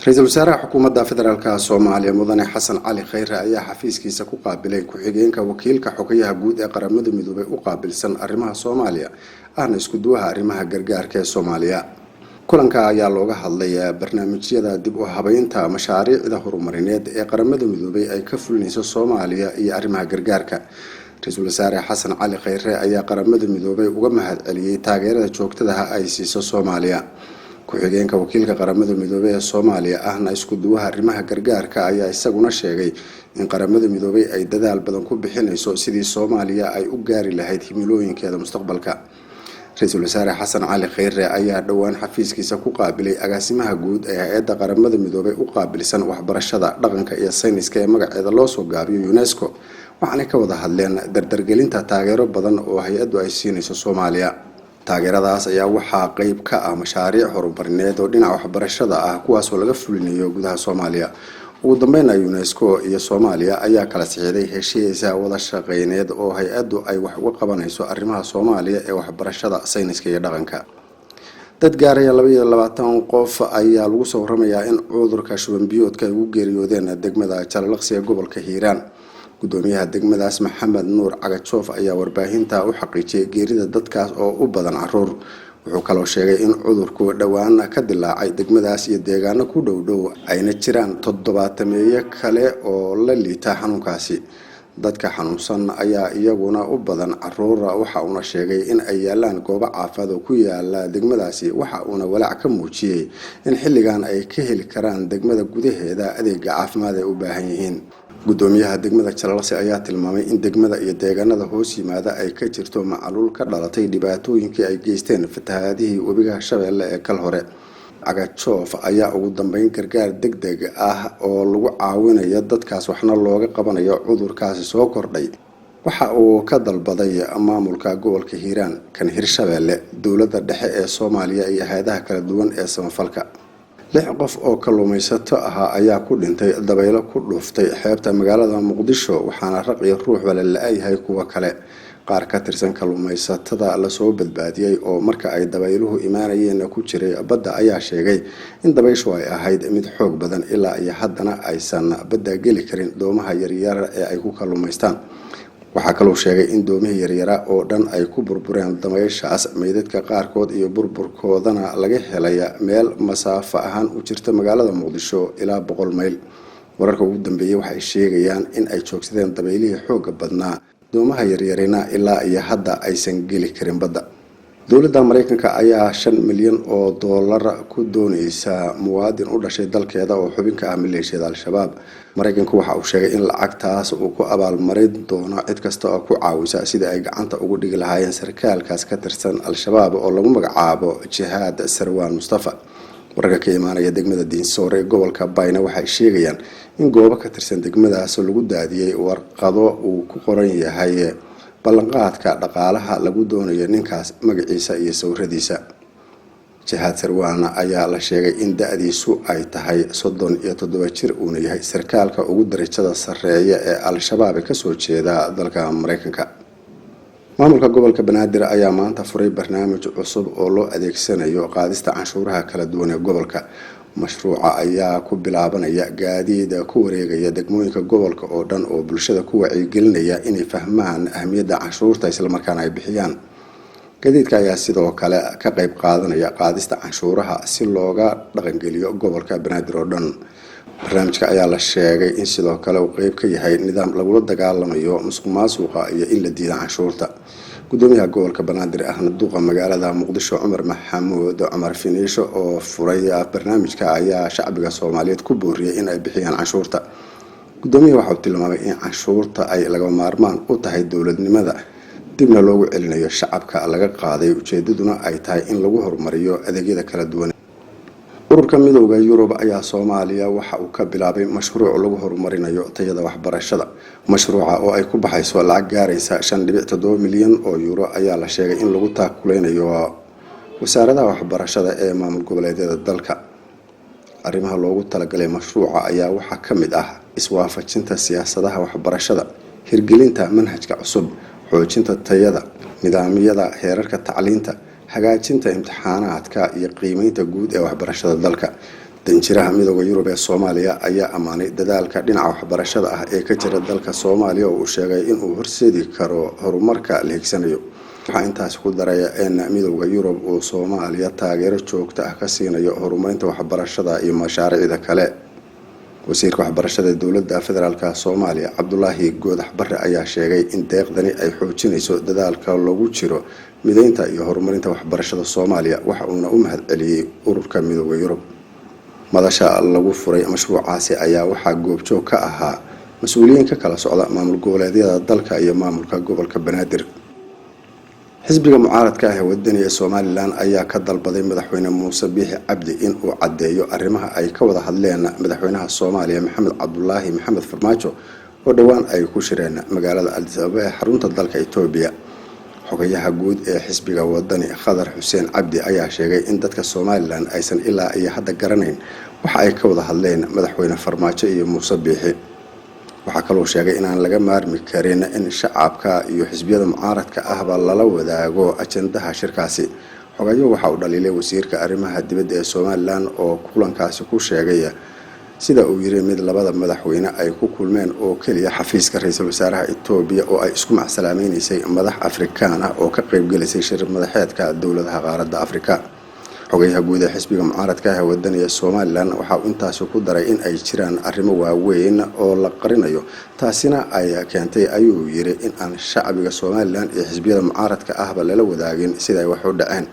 Ra-iisul wasaaraha xukuumadda federaalka Soomaaliya, Mudane Xasan Cali Khayre, ayaa xafiiskiisa ku qaabilay ku-xigeenka wakiilka xogayaha guud ee Qaramada Midoobay u qaabilsan arrimaha Soomaaliya, ahna isku-duwaha arrimaha gargaarka ee Soomaaliya. Kulanka ayaa looga hadlay barnaamijyada dib u habeynta mashaariicda horumarineed ee Qaramada Midoobay ay ka fulinayso Soomaaliya iyo arrimaha gargaarka. Ra-iisul wasaare Xasan Cali Khayre ayaa Qaramada Midoobay uga mahad celiyey taageerada joogtadaha ay siiso Soomaaliya. Ku-xigeenka wakiilka Qaramada Midoobey ee Soomaaliya, ahna isku duwaha arrimaha gargaarka, ayaa isaguna sheegay in Qaramada Midoobey ay dadaal badan ku bixinayso sidii Soomaaliya ay u gaari lahayd himilooyinkeeda mustaqbalka. Ra-iisul wasaare Xasan Cali Khayre ayaa dhowaan xafiiskiisa ku qaabilay agaasimaha guud ee hay-adda Qaramada Midoobey u qaabilsan waxbarashada, dhaqanka iyo sayniska ee magaceeda loo soo gaabiyo UNESCO, waxaanay ka wada hadleen dardargelinta taageero badan oo hay-addu ay siinayso Soomaaliya. Taageeradaas ayaa waxaa qeyb ka ah mashaariic horumarineed oo dhinaca waxbarashada ah, kuwaasoo laga fulinayo gudaha Soomaaliya. Ugu dambeyna, UNESCO iyo Soomaaliya ayaa kala saxiixday heshiisa wada shaqeyneed oo hay-addu ay wax uga qabanayso arrimaha Soomaaliya ee waxbarashada, sayniska iyo dhaqanka. Dad gaaraya 22 qof ayaa lagu soo waramayaa in cudurka shuban biyoodka ay ugu geeriyoodeen degmada Jalalaqsi ee gobolka Hiiraan. Gudoomiyaha degmadaas, Maxamed Nuur Cagajoof, ayaa warbaahinta u xaqiijiyay geerida dadkaas oo u badan caruur. Wuxuu kaloo sheegay in cudurku dhowaan ka dilaacay degmadaas iyo deegaano ku dhow dhow, ayna jiraan toddobaatameeyo kale oo la liita xanuunkaasi. Dadka xanuunsan ayaa iyaguna u badan caruura. Waxa uuna sheegay in ay yaalaan goobo caafimaad oo ku yaala degmadaasi. Waxa uuna walaac ka muujiyey in xilligan ay ka heli karaan degmada gudaheeda adeega caafimaad ay u baahan yihiin. Gudoomiyaha degmada Jalalaqsi ayaa tilmaamay in degmada iyo deegaanada hoos yimaada ay ka jirto macaluul ka dhalatay dhibaatooyinkii ay geysteen fatahaadihii webiga Shabeelle ee kal hore. Cagajoof ayaa ugu dambeyn gargaar deg deg ah oo lagu caawinayo dadkaas, waxna looga qabanayo cudurkaasi soo kordhay, waxa uu ka dalbaday maamulka gobolka Hiiraan, kan Hirshabeelle, dowladda dhexe ee Soomaaliya iyo hay-adaha kala duwan ee samafalka. Lix qof oo kalluumaysato ahaa ayaa ku dhintay dabaylo ku dhuftay xeebta magaalada Muqdisho, waxaana raq iyo ruuxba la la-yahay kuwo kale. Qaar ka tirsan kalluumaysatada lasoo badbaadiyey oo marka ay dabayluhu imaanayeen ku jiray badda ayaa sheegay in dabayshu ay ahayd mid xoog badan, ilaa iyo haddana aysan badda geli karin doomaha yaryar ee ay ku kalluumaystaan. Waxaa kaloo sheegay in doomihii yaryara oo dhan ay ku burbureen dabayshaas, meydadka qaarkood iyo burburkoodana laga helay meel masaafo ahaan u jirta magaalada Muqdisho ilaa 100 mayl. Wararka ugu dambeeyey waxay sheegayaan in ay joogsadeen dabaylihii xoogga badnaa, doomaha yaryarina ilaa iyo hadda aysan geli karin badda. Dowladda Mareykanka ayaa 5 milyan oo doolar ku dooneysa muwaadin u dhashay dalkeeda oo xubin ka ah maleeshiyada Al-Shabaab. Mareykanku waxa uu sheegay in lacagtaas uu ku abaalmarin doono cid kasta oo ku caawisa sidii ay gacanta ugu dhigi lahaayeen sarkaalkaas ka tirsan Al-Shabaab oo lagu magacaabo Jihaad Sarwaan Mustafa. Wararka ka imaanaya degmada Diinsoor ee gobolka Bayna waxay sheegayaan in goobo ka tirsan degmadaas lagu daadiyey warqado uu ku qoran yahay ballanqaadka dhaqaalaha lagu doonayo ninkaas, magaciisa iyo sawiradiisa. Jihaad Sarwaan ayaa la sheegay in da-diisu ay tahay 37 jir, uuna yahay sarkaalka ugu darajada sarreeya ee Al-Shabaab ee kasoo jeeda dalka Mareykanka. Maamulka gobolka Banaadir ayaa maanta furay barnaamij cusub oo loo adeegsanayo qaadista canshuuraha kala duwan ee gobolka. Mashruuca ayaa ku bilaabanaya gaadiid ku wareegaya degmooyinka gobolka oo dhan oo bulshada ku wacyigelinaya inay fahmaan ahmiyadda canshuurta, islamarkaana ay bixiyaan. Gaadiidka ayaa sidoo kale ka qayb qaadanaya qaadista canshuuraha si looga dhaqangeliyo gobolka Banaadir oo dhan. Barnaamijka ayaa la sheegay in sidoo kale uu qeyb ka yahay nidaam lagula dagaalamayo musuq maasuqa iyo in la diida canshuurta. Gudoomiyaha gobolka Banaadir, ahna duqa magaalada Muqdisho, Cumar Maxamuud Cumar Finiisho, oo furay barnaamijka ayaa shacbiga Soomaaliyeed ku booriyay in ay bixiyaan canshuurta. Gudoomiyaha waxauu tilmaamay in canshuurta ay laga maarmaan u tahay dowladnimada, dibna loogu celinayo shacabka laga qaaday, ujeedaduna ay tahay in lagu horumariyo adeegyada kala duwan. Ururka Midowda Yurub ayaa Soomaaliya waxa uu ka bilaabay mashruuc lagu horumarinayo tayada waxbarashada. Mashruuca oo ay ku baxayso lacag gaaraysa 5.7 milyan oo yuuro ayaa la sheegay in lagu taakuleynayo wasaaradaha waxbarashada ee maamul goboleedyada dalka. Arrimaha loogu talagalay mashruuca ayaa waxaa ka mid ah iswaafajinta siyaasadaha waxbarashada, hirgelinta manhajka cusub, xoojinta tayada nidaamyada heerarka tacliinta, hagaajinta imtixaanaadka iyo qiimeynta guud ee waxbarashada dalka. Danjiraha Midooda Yurub ee Soomaaliya ayaa ammaanay dadaalka dhinaca waxbarashada ah ee ka jira dalka Soomaaliya, oo uu sheegay inuu horseedi karo horumarka la higsanayo. Waxaa intaasi ku daraya in Midooda Yurub uu Soomaaliya taageero joogto ah ka siinayo horumarinta waxbarashada iyo mashaariicda kale. Wasiirka waxbarashada dowladda federaalka Soomaaliya, Cabdulaahi Goodax Barre, ayaa sheegay in deeqdani ay xoojinayso dadaalka lagu jiro mideynta iyo horumarinta waxbarashada Soomaaliya, waxa uuna u mahad celiyey ururka Midooda Yurub. Madasha lagu furay mashruucaasi ayaa waxaa goobjoog ka ahaa mas-uuliyiin ka kala socda maamul goboleedyada dalka iyo maamulka gobolka Banaadir. Xisbiga mucaaradka ah ee Wadani ee Somalilan ayaa ka dalbaday Madaxweyne Muuse Biixi Cabdi in uu caddeeyo arrimaha ay ka wada hadleen Madaxweynaha Soomaaliya Maxamed Cabdulaahi Maxamed Farmaajo oo dhowaan ay ku shireen magaalada Addis Ababa ee xarunta dalka Itoobiya. Xogayaha guud ee xisbiga Wadani, Khadar Xuseen Cabdi, ayaa sheegay in dadka Somalilan aysan ilaa iyo hadda garanayn waxa ay ka wada hadleen Madaxweyne Farmaajo iyo Muuse Biixi. Waxaa kaloo sheegay inaan laga maarmi karin in shacabka iyo xisbiyada mucaaradka ahba lala wadaago ajendaha shirkaasi. Xogayo waxa uu dhaliilay wasiirka arrimaha dibadda ee Somalilan oo kulankaasi ku sheegay, sida uu yiri, mid labada madaxweyne ay ku kulmeen oo keliya xafiiska ra-iisul wasaaraha Itoobiya oo ay isku macsalaamaynaysay madax Afrikaan ah oo ka qaybgelisay shir madaxeedka dowladaha qaaradda Afrika. Xogayaha guud ee xisbiga mucaaradka ah ee Wadaniga Somalilan waxa uu intaasi ku daray in ay jiraan arrimo waaweyn oo la qarinayo, taasina ay keentay, ayuu yiri, in aan shacbiga Somalilan iyo xisbiyada mucaaradka ahba lala wadaagin sida ay wax u dhaceen.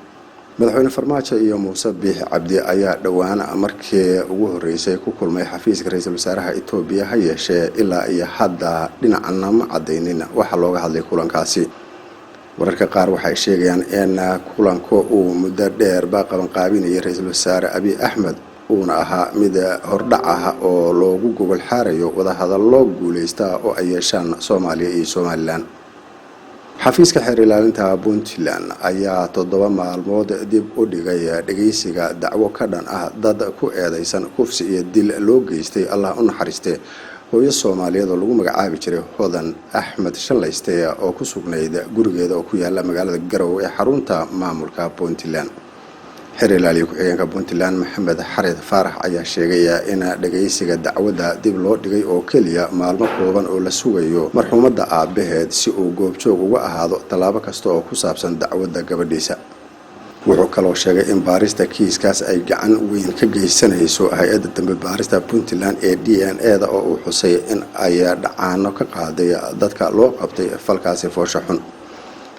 Madaxweyne Farmaajo iyo Muuse Biixi Cabdi ayaa dhowaan markii ugu horreysay ku kulmay xafiiska ra-iisul wasaaraha Itoobiya. Ha yeeshee, ilaa iyo hadda dhinacna ma cadaynin waxa looga hadlay kulankaasi. Wararka qaar waxay sheegayaan in kulanka uu muddo dheerba qabanqaabinayay ra-iisul wasaare Abiy Axmed, uuna ahaa mid hordhac ah oo loogu gogol xaarayo wadahadallo guuleysta oo ay yeeshaan Soomaaliya iyo Somalilan. Xafiiska xeer ilaalinta Puntland ayaa 7 maalmood dib u dhigay dhageysiga dacwo ka dhan ah dad ku eedeysan kufsi iyo dil loo geystay, Allah u naxariiste, hooyo Soomaaliyeed oo lagu magacaabi jiray Hodan Axmed Shallayste oo ku sugnayd gurigeeda oo ku yaala magaalada Garowe ee xarunta maamulka Puntland. Xeer ilaaliya ku-xigeenka Puntland, Maxamed Xared Faarax, ayaa sheegaya in dhageysiga dacwadda dib loo dhigay oo keliya maalmo kooban oo la sugayo marxuumadda aabaheed si uu goobjoog uga ahaado tallaabo kasta oo ku saabsan dacwadda gabadhiisa. Wuxuu kaloo sheegay in baarista kiiskaas ay gacan weyn ka geysanayso hay-adda dambe baarista Puntland ee DNA da, oo uu xusay in ay dhacaano ka qaaday dadka loo qabtay falkaasi foosha xun.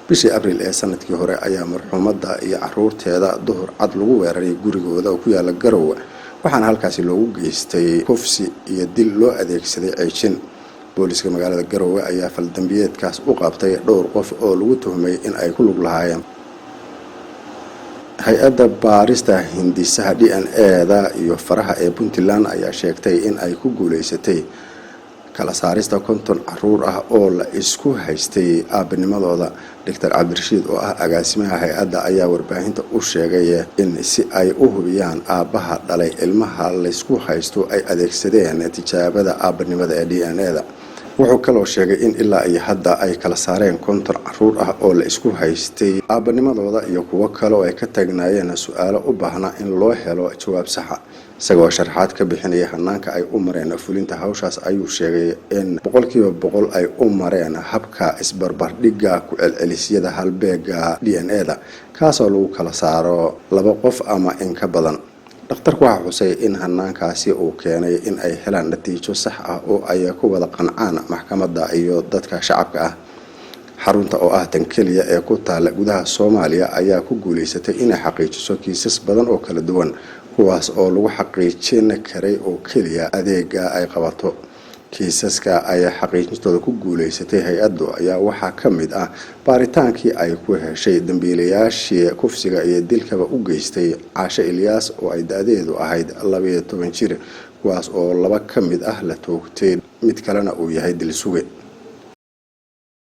Bishii Abriil ee sanadkii hore ayaa marxuumadda iyo caruurteeda duhur cad lagu weeraray gurigooda oo ku yaala Garowe, waxaana halkaasi loogu geystay kufsi iyo dil loo adeegsaday ceejin. Booliska magaalada Garowe ayaa faldambiyeedkaas u qabtay dhowr qof oo lagu tuhmay in ay ku lug lahaayeen. Hay-adda baarista hindisaha DNA da iyo faraha ee Puntland ayaa sheegtay in ay ku guuleysatay kala saarista 50 caruur ah oo la isku haystay aabanimadooda. Doctor Cabdirashiid oo ah agaasimaha hay-adda ayaa warbaahinta u sheegay in si ay u hubiyaan aabbaha dhalay ilmaha laysku haysto ay adeegsadeen tijaabada aabanimada ee DNA da. Wuxuu kaloo sheegay in ilaa iyo hadda ay kala saareen 50 caruur ah oo la isku haystay aabbanimadooda iyo kuwo kale oo ay ka taagnaayeen su-aalo u baahna in loo helo jawaab saxa. Isagoo sharaxaad ka bixinaya hanaanka ay u mareen fulinta hawshaas ayuu sheegay in 100% ay u mareen habka isbarbardhigga ku celcelisyada halbeega DNA da, kaasoo lagu kala saaro laba qof ama in ka badan. Dhakhtarku waxaa xusay in hanaankaasi uu keenay in ay helaan natiijo sax ah oo ay ku wada qancaan maxkamadda iyo dadka shacabka ah. Xarunta oo ah tan keliya ee ku taala gudaha Soomaaliya ayaa ku guuleysatay inay xaqiijiso kiisas badan oo kala duwan, kuwaas oo lagu xaqiijin karay oo keliya adeega ay qabato. Kiisaska ay xaqiijintooda ku guuleysatay hay-addu ayaa waxaa ka mid ah baaritaankii ay ku heshay dambiilayaashii kufsiga iyo dilkaba u geystay Caashe Ilyaas oo ay da-deedu ahayd 12 jir, kuwaas oo laba ka mid ah la toogtay, mid kalena uu yahay dil suge.